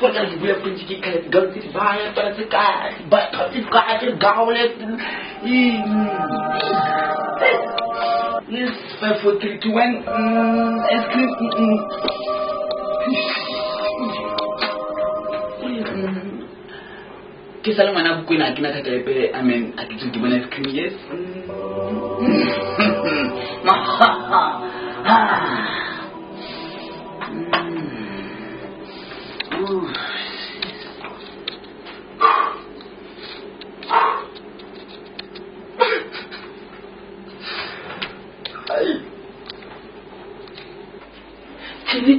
What are you going to get? Go to buy it, but it's a guy, but it's got to go. Yes, 5, 4, 3, 2, 1. Ice cream. Ke sa le ngwana bokwena ke na thata epe. Amen. A ke tse ke bona ice cream. Yes.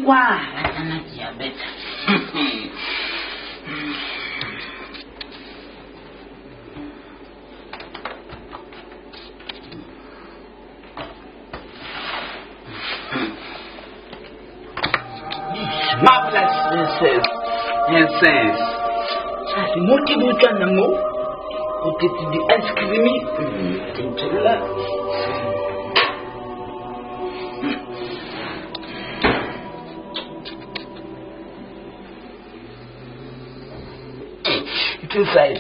Kwa kana diabetes. Marvelous, yes, yes, yes. Mo ke botswana mo go tletse di-ice cream. Ke. It's inside.